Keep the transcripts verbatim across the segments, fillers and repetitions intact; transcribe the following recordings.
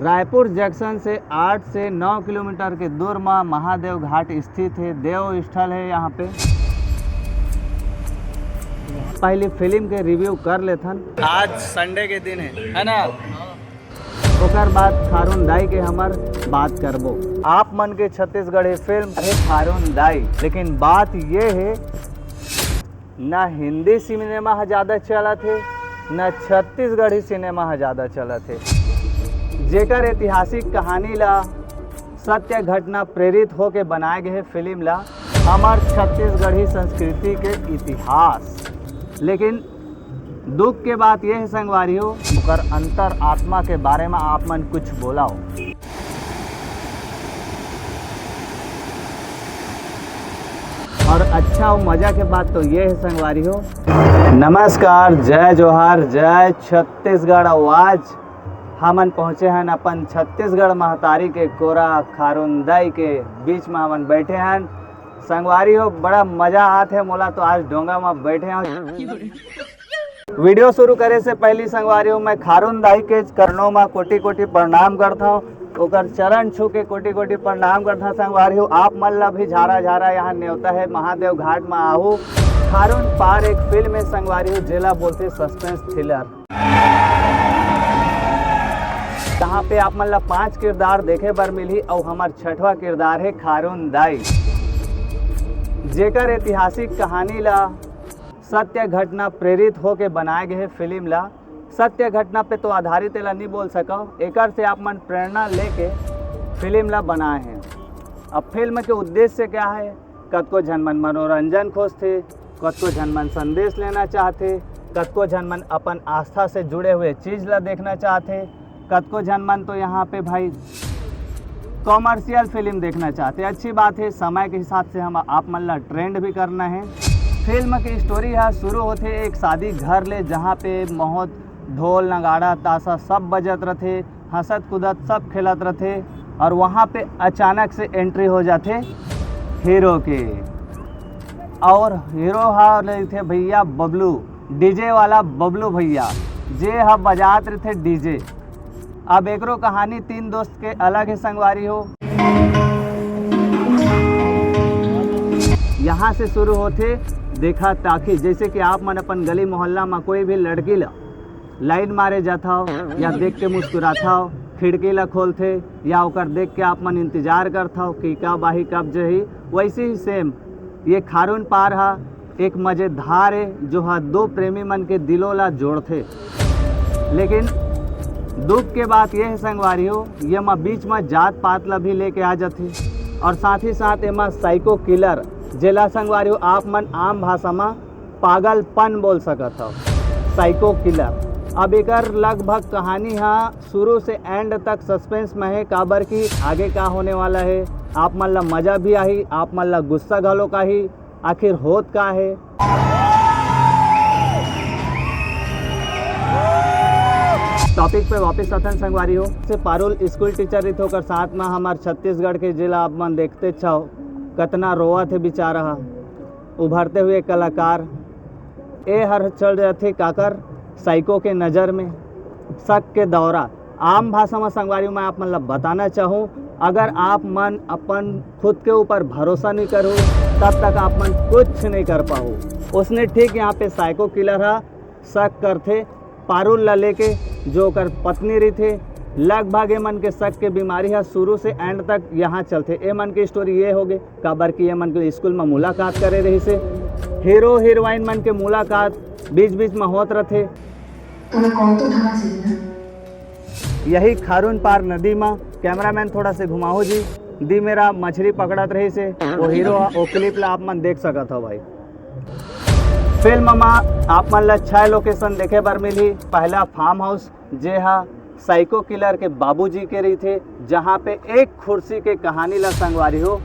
Raipur junction से आठ से नौ किलोमीटर के दूर म महादेव घाट स्थित हे, देव स्थल हे यहाँ पे। पहली फिल्म के रिव्यू कर लेथन। आज संडे के दिन हे, है ना? ओकर बाद खारून दाई के हमर बात करबो। आप मन के छत्तीसगढ़ी फिल्म हे खारून दाई, लेकिन बात ये हे, ना हिंदी सिनेमा ह ज्यादा चलत हे, ना छत्तीसगढ़ी सिनेमा ह ज्यादा चलत हे। जेकर ऐतिहासिक कहानी ला सत्य घटना प्रेरित होके बनाए गए फिल्म ला हमर छत्तीसगढ़ी संस्कृति के इतिहास। लेकिन दुख के बात ये हे संगवारी हो, ओकर अंतर आत्मा के बारे में आप मन कुछ बोलाओ। और अच्छा और मजा के बात तो ये हे संगवारी हो। नमस्कार, जय जोहार, जय छत्तीसगढ़ आवाज। हमन पहुँचे हन अपन छत्तीसगढ़ महतारी के कोरा खारून दाई के बीच में हमन बैठे हन। संगवारी हो, बड़ा मजा आत हे मोला तो आज डोंगा में बैठे हन। वीडियो शुरू करे से पहली संगवारी हो, मैं खारून दाई के चरणों में कोटि कोटि प्रणाम करता हूँ, ओकर चरण छू के कोटि कोटि प्रणाम करता हूँ। संगवारी हो, आप मन ला भी झारा झारा यहाँ नेवता हे, महादेव घाट में आहू। खारून पार एक फिल्म हे संगवारी हो, जेला बोलथे सस्पेंस थ्रिलर। यहाँ पे आप मन ला पांच किरदार देखे बर मिलही, अउ हमर छठवा किरदार हे खारून दाई, जेकर ऐतिहासिक कहानी ला सत्य घटना प्रेरित होके बनाए गए हे फिल्म ला। सत्य घटना पे तो आधारित एला नहीं बोल सकव, एकर से आप मन प्रेरणा लेके फिल्म ला बनाए हे। अब फिल्म के उद्देश्य क्या हे? कतको झन मन मनोरंजन खोजथे, कतको झन मन संदेश लेना चाहथे, कतको झन मन अपन आस्था से जुड़े हुए चीज ला देखना चाहथे, कतको झन मन तो यहाँ पे भाई कमर्शियल फिल्म देखना चाहथे। अच्छी बात हे, समय के हिसाब से हम आप मन ला ट्रेंड भी करना हे। फिल्म की स्टोरी ह शुरू होथे एक शादी घर ले, जहाँ पे बहुत ढोल नगाड़ा ताशा सब बजत रथे, हंसत कूदत सब खेलत रथे, और वहाँ पे अचानक से एंट्री हो जाथे हीरो के। और हीरो ह रहिथे भैया बबलू, डीजे वाला बबलू भैया, जे ह बजात रहिथे डीजे। अब एकरो कहानी तीन दोस्त के अलग हे संगवारी हो। यहाँ से शुरू होथे देखा ताकी, जैसे कि आप मन अपन गली मोहल्ला में कोई भी लड़की ला लाइन मारे जाथव या देख के मुस्कुराथव, खिड़की ला खोलथे या ओकर देख के आप मन इंतजार करथव कि कब आही, कब जही। वैसे ही सेम ये खारून पार हा एक मजेदार हे, जो हा दो प्रेमी मन के दिलों ला जोड़थे। लेकिन दुख के बात ये हे संगवारी हो, ये मा बीच मा जात पात ला भी लेके आ जाथे, और साथ ही साथ एमा साइको किलर, जेला संगवारी हो आप मन आम भाषा मा पागलपन बोल सकत हव, साइको किलर। अब एकर लगभग कहानी हा शुरू से एंड तक सस्पेंस में हे, काबर कि आगे का होने वाला हे। आप मन ला मजा भी आही, आप मन ला गुस्सा घलोक आही। आखिर होत का हे? टॉपिक पे वापस आथन संगवारी हो। से पारुल स्कूल टीचर रहिथे, ओकर साथ में हमार छत्तीसगढ़ के, जेला आप मन देखते छव, कतना रोवत हे बेचारा हा, उभरते हुए कलाकार। ए हर चल जाथे काकर, साइको के नज़र में शक के दौरा। आम भाषा में संगवारी, मैं आप मन ला बताना चाहूँ, अगर आप मन अपन खुद के ऊपर भरोसा नहीं करो, तब तक आप मन कुछ नहीं कर पाओ। उसने ठीक यहाँ पे साइको किलर हा शक करथे पारुल ला लेके, जो ओकर पत्नी रहिथे। लगभग ए मन के शक के बीमारी हा शुरू से एंड तक यहाँ चलथे। ए मन के स्टोरी ये होगे, काबर कि ये मन के स्कूल में मुलाकात करे रहिसे। हीरो हीरोइन मन के मुलाकात बीच बीच में होत रथे। तुम्हें कौन तो धागा चाहिए ना? यही खारून पार नदी मा, कैमरामैन थोड़ा से घुमाओ जी, दी मेरा मछली पकड़त रहिसे, वो हीरो हा, वो क्लिप ला आप मन देख सकत हो भाई। फिल्म मा आप मन ला छह लोकेशन देखे बर मिलही। पहला फार्म हाउस, जे हा साइको किलर के बाबूजी के रहिथे, जहाँ पे एक खुर्सी के कहानी ला संगवारी हो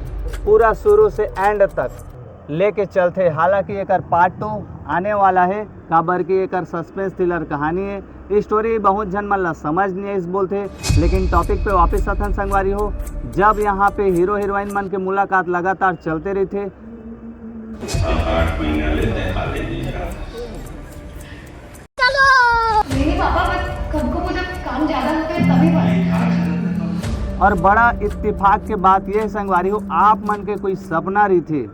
पूरा शुरू से एंड तक लेके चलथे। हालांकि एकर पार्ट टू आने वाला हे, काबर कि एकर सस्पेंस थ्रिलर कहानी हे। स्टोरी बहुत झन मन ला समझ नहीं आइस बोलथे, लेकिन टॉपिक पे वापस आथन संगवारी हो। जब यहाँ पे हीरो हीरोइन मन के मुलाकात लगातार चलते रहिथे। नहीं पापा, बस खुद को वो जब काम ज्यादा होता है तभी बात। और बड़ा इत्तेफाक के बात ये हे संगवारी हो, आप मन के कोई सपना रहिथे,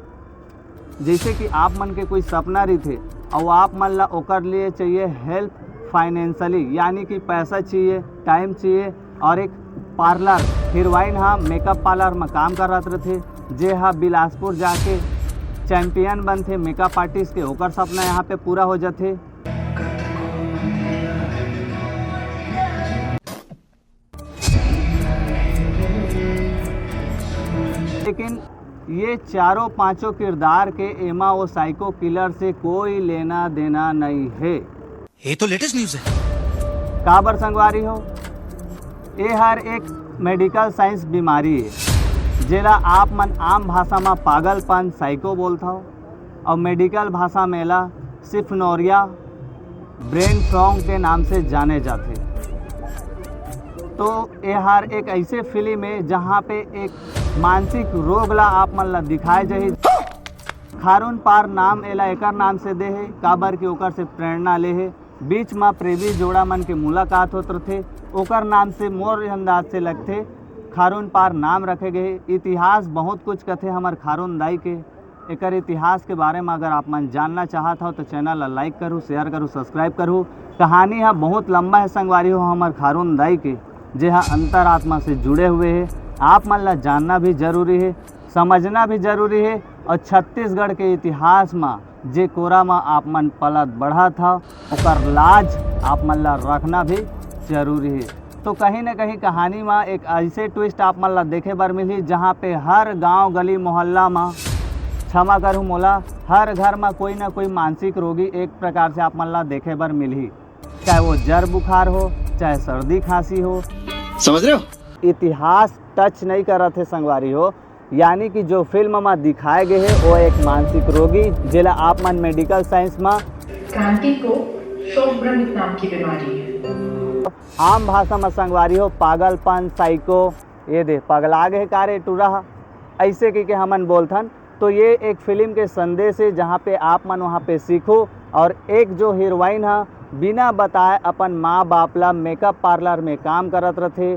जैसे कि आप मन के कोई सपना रहिथे, और आप मन ला ओकर लिए चाहिए हेल्प फाइनेंशियली, यानी कि पैसा चाहिए, टाइम चाहिए, और एक पार्लर, हीरोइन हा मेकअप पार्लर में काम करत रहिथे, जे हा बिलासपुर जाके चैंपियन बनथे मेकअप आर्टिस्ट के, ओकर सपना यहाँ पे पूरा हो जाथे। लेकिन ये चारों पांचों किरदार के एमा वो साइको किलर से कोई लेना देना नहीं है। ये तो लेटेस्ट न्यूज़ है। काबर संगवारी हो, ये हर एक मेडिकल साइंस बीमारी है, जेला आप मन आम भाषा में पागलपन, साइको बोलथव, और मेडिकल भाषा में एला सिफनोरिया, ब्रेन फ्रॉग के नाम से जाने जाथे। तो ये हर एक ऐसे फिल्म है, जहाँ पे एक मानसिक रोग ला आप मन ला दिखाए जाही। खारून पार नाम एला एकर नाम से दे हे, काबर कि ओकर से प्रेरणा ले हे। बीच म प्रेमी जोड़ा मन के मुलाकात होत रथे, ओकर नाम से मोर अंदाज से लगथे खारून पार नाम रखे गए हे। इतिहास बहुत कुछ कथे हमर खारून दाई के। एकर इतिहास के बारे में अगर आप मन जानना चाहत हव, तो चैनल ला लाइक करू, शेयर करू, सब्सक्राइब करू। कहानी ह बहुत लंबा है संगवारी हो हमर खारून दाई के, जे ह अंतरात्मा से जुड़े हुए हे। आप मन ला जानना भी जरूरी है, समझना भी जरूरी है, और छत्तीसगढ़ के इतिहास म जे कोरा म आप मन पलत बढ़त हव, ओकर लाज आप मन ला रखना भी जरूरी है। तो कहीं ना कहीं कहानी म एक ऐसे ट्विस्ट आप मन ला देखे बर मिलही, जहाँ पे हर गांव, गली, मोहल्ला म, क्षमा करहु मोला, हर घर म कोई ना कोई मानसिक रोगी एक प्रकार से आप मन ला देखे बर मिलही, चाहे वो जर बुखार हो, चाहे सर्दी खांसी हो। समझ रहे हो? इतिहास टच नहीं करत हे संगवारी हो, यानी कि जो फिल्म म दिखाए गए हे, वो एक मानसिक रोगी, जेला आप मन मेडिकल साइंस म क्रांति को शोक भ्रमित नाम की बीमारी है। आम भाषा म संगवारी हो, पागलपन, साइको, ये दे पगला गे हे का रे टूरा ह, ऐसे कहिके हमन बोलथन। तो ये एक फिल्म के संदेश है, जहाँ पे आप मन वहाँ पे सीखो। और एक जो हीरोइन ह बिना बताए अपन माँ बाप ला मेकअप पार्लर में काम करत रथे,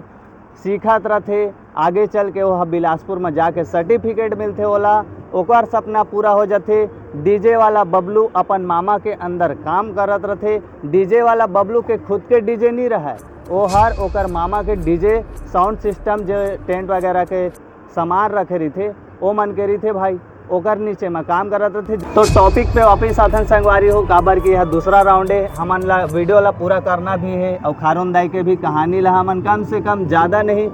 सीखत रथे। आगे चल के वो ह बिलासपुर में जाके सर्टिफिकेट मिलथे ओला, ओकर सपना पूरा हो जाथे। डीजे वाला बबलू अपन मामा के अंदर काम करत रथे। डीजे वाला बबलू के खुद के डीजे नहीं रहे, वो हर ओकर मामा के डीजे, साउंड सिस्टम, जो टेंट वगैरह के सामान रखे रहिथे, ओ मन के रहिथे भाई, ओकर नीचे म काम करत रहिथे। तो टॉपिक पे वापिस आथन संगवारी हो, काबर कि यह दूसरा राउंड है, हमन ला वीडियो ला पूरा करना भी है और खारून दाई के भी कहानी ला हमन कम से कम, ज़्यादा नहीं,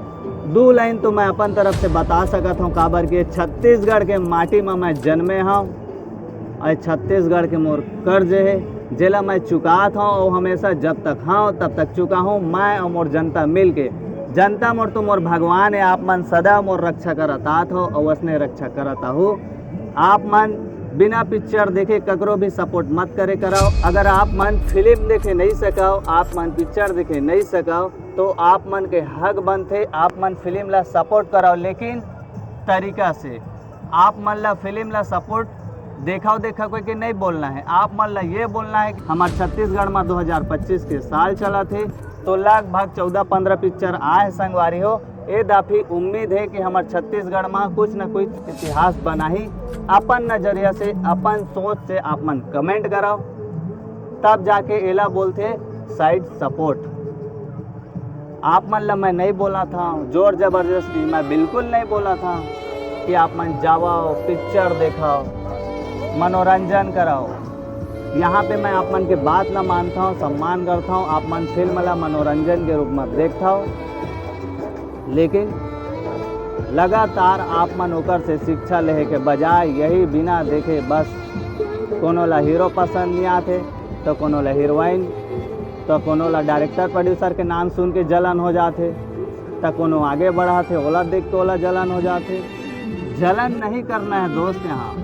दो लाइन तो मैं अपन तरफ से बता सकत हूँ, काबर कि छत्तीसगढ़ के माटी म मैं जन्मे हूँ। अउ छत्तीसगढ़ के मोर कर्ज हे, जेला मैं चुकात हौं अउ हमेशा जब तक हौं, तब तक चुकाहूँ। मैं अउ मोर जनता मिल के, जनता मोर तो मोर भगवान हे, आप मन सदा मोर रक्षा करत आत हव अउ असने रक्षा करत आहू। आप मन बिना पिक्चर देखे ककरो भी सपोर्ट मत करे करव। अगर आप मन फिल्म देखे नहीं सकव, आप मन पिक्चर देखे नहीं सकव, तो आप मन के हक बनथे, आप मन फिल्म ला सपोर्ट करव, लेकिन तरीका से। आप मन ला फिल्म ला सपोर्ट देखाव देखाव कहिके नहीं बोलना है, आप मन ला ये बोलना है कि हमर छत्तीसगढ़ में दो हज़ार पच्चीस के साल चलत हे, तो लगभग चौदह पंद्रह पिक्चर आए हे संगवारी हो। ए दाफी उम्मीद है कि हमर छत्तीसगढ़ में कुछ न कुछ इतिहास बनाही, अपन नजरिया से, अपन सोच से। आप मन कमेंट करव, तब जाके एला बोलथे साइड सपोर्ट। आप मन ला मैं नहीं बोला था, जोर जबरदस्ती मैं बिल्कुल नहीं बोला था कि आप मन जावव, पिक्चर देखव, मनोरंजन करव। यहाँ पे मैं आप मन के बात ला मानता हूँ, सम्मान करता हूँ। आप मन फिल्म ला मनोरंजन के रूप में देखता हो, लेकिन लगातार आप मन ओकर से शिक्षा लेहे के बजाय यही बिना देखे बस कोनो ला हीरो पसंद नहीं आते, तो कोनो ला हीरोइन, तो कोनो ला डायरेक्टर प्रोड्यूसर के नाम सुन के जलन हो जाथे, तो कोनो आगे बढ़ाथे, ओला देख के ओला जलन हो जाथे। जलन नहीं करना है दोस्त, यहाँ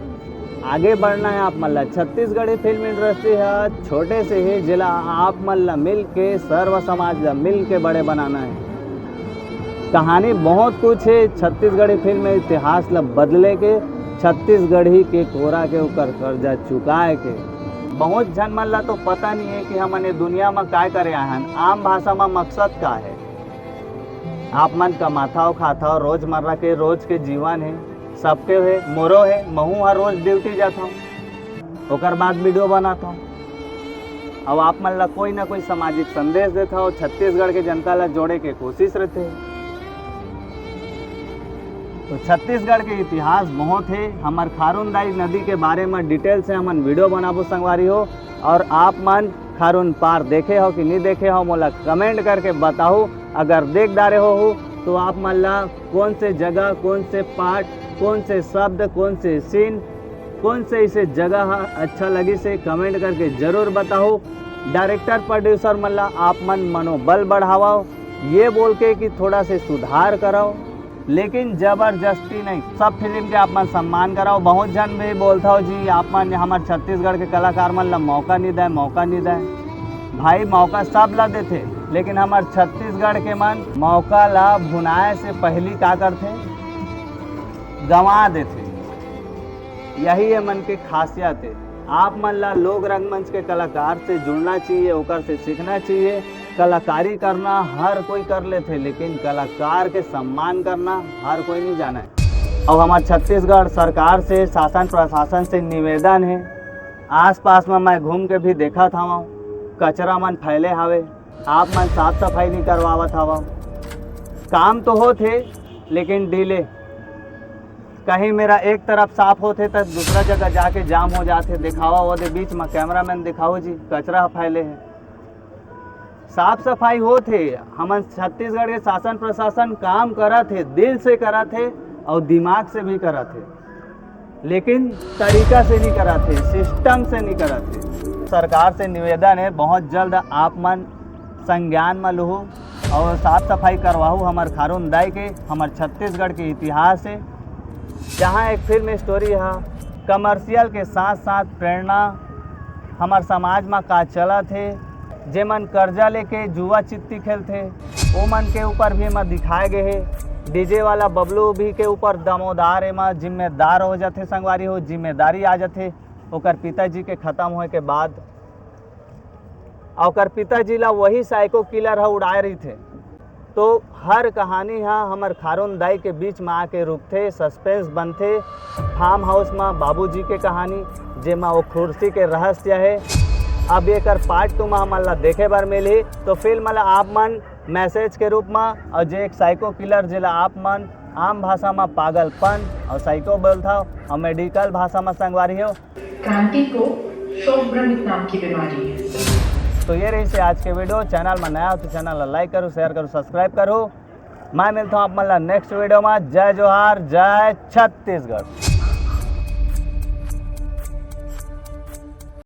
आगे बढ़ना है आप मन ला। छत्तीसगढ़ी फिल्म इंडस्ट्री है छोटे से ही, जेला आप मन ला मिल के, सर्व समाज ला मिल के बड़े बनाना है। कहानी बहुत कुछ है छत्तीसगढ़ी फिल्म इतिहास ला बदले के, छत्तीसगढ़ी के कोरा के ओकर कर्जा चुकाए के। बहुत झन मन ला तो पता नहीं है कि हमन ये दुनिया में काय करे आए हन, आम भाषा में मकसद का है। आप मन कमाथव खाथव, रोजमर्रा के रोज के जीवन हे, सबके हे, मोरो हे। महू ह रोज ड्यूटी जाथव, ओकर बाद वीडियो बनाथव। अब आप मन ला कोई ना कोई सामाजिक संदेश देथव, छत्तीसगढ़ के जनता ला जोड़े के कोशिश रहिथे। तो छत्तीसगढ़ के इतिहास बहुत हे। हमर खारून दाई नदी के बारे में डिटेल से हमन वीडियो बनाबो संगवारी हो। और आप मन खारून पार देखे हो कि नहीं देखे हो, मोला कमेंट करके बताओ। अगर देख डारे हो, हो तो आप मन ला कौन से जगह, कौन से पार्ट, कौन से शब्द, कौन से सीन, कौन से इसे जगह ह अच्छा लगिस हे, कमेंट करके जरूर बताओ। डायरेक्टर प्रोड्यूसर मन ला आप मन मनोबल बढ़ावव, ये बोल के कि थोड़ा से सुधार करव, लेकिन जबरदस्ती नहीं। सब फिल्म के आप मन सम्मान करव। बहुत झन भी बोलथव जी, आप मन हमर छत्तीसगढ़ के कलाकार मन ला मौका नहीं दे, मौका नहीं दे। भाई, मौका सब ला देथे, लेकिन हमर छत्तीसगढ़ के मन मौका ला भुनाए से पहली का करथे, गंवा देथे। यही ये मन के खासियत हे। आप मन ला लोक रंगमंच के कलाकार से जुड़ना चाहिए, ओकर से सीखना चाहिए। कलाकारी करना हर कोई कर लेथे, लेकिन कलाकार के सम्मान करना हर कोई नहीं जाने। और हमार छत्तीसगढ़ सरकार से, शासन प्रशासन से निवेदन हे, आसपास में मैं घूम के भी देखत हवं, कचरा मन फैले हवे, आप मन साफ सफाई नहीं करवावत हवं। काम तो होत हे, लेकिन डिले। कहीं मेरा एक तरफ साफ होत हे, तो दूसरा जगह जाके जाम हो जात हे। दिखावा, वो दे बीच में कैमरामैन दिखाओ जी, कचरा फैले हे। साफ सफाई होत हे, हमन छत्तीसगढ़ के शासन प्रशासन काम करत हे, दिल से करत हे और दिमाग से भी करत हे, लेकिन तरीका से नहीं करत हे, सिस्टम से नहीं करत हे। सरकार से निवेदन हे, बहुत जल्द आप मन संज्ञान में लुहू और साफ सफाई करवाहू हमर खारून दाई के। हमर छत्तीसगढ़ के इतिहास हे, जहाँ एक फिल्म स्टोरी हे, कमर्शियल के साथ साथ प्रेरणा, हमर समाज में का चलत हे, जेमन कर्जा लेके जुआ चित्ती खेलथे, ओमन के ऊपर भी एमा दिखाए गए हे। डीजे वाला बबलू भी के ऊपर दामोदार एमा जिम्मेदार हो जाथे, संगवारी हो, जिम्मेदारी आ जाथे ओकर पिताजी के खत्म होए के बाद। ओकर पिताजी ला वही साइको किलर ह उड़ाए रहिथे। तो हर कहानी ह हमर खारून दाई के बीच में आके रुकथे, सस्पेंस बनथे। फार्म हाउस में बाबूजी के कहानी, जेमा वो कुर्सी के रहस्य हे। अब एकर पार्ट टू में हमन ला देखे बर मिलही। तो फिल्म ला आप मन मैसेज के रूप में, और जे एक साइको किलर, जेला आप मन आम भाषा में पागलपन और साइको बोलथव और मेडिकल भाषा में, संगवारी हो, क्रांति को शोक भ्रमित नाम की बीमारी है। तो ये रहिस हे आज के वीडियो। चैनल में नया हो तो चैनल ला लाइक करो, शेयर करो, सब्सक्राइब करो। मैं मिलता हूँ आप मन ला नेक्स्ट वीडियो में। जय जोहार, जय छत्तीसगढ़।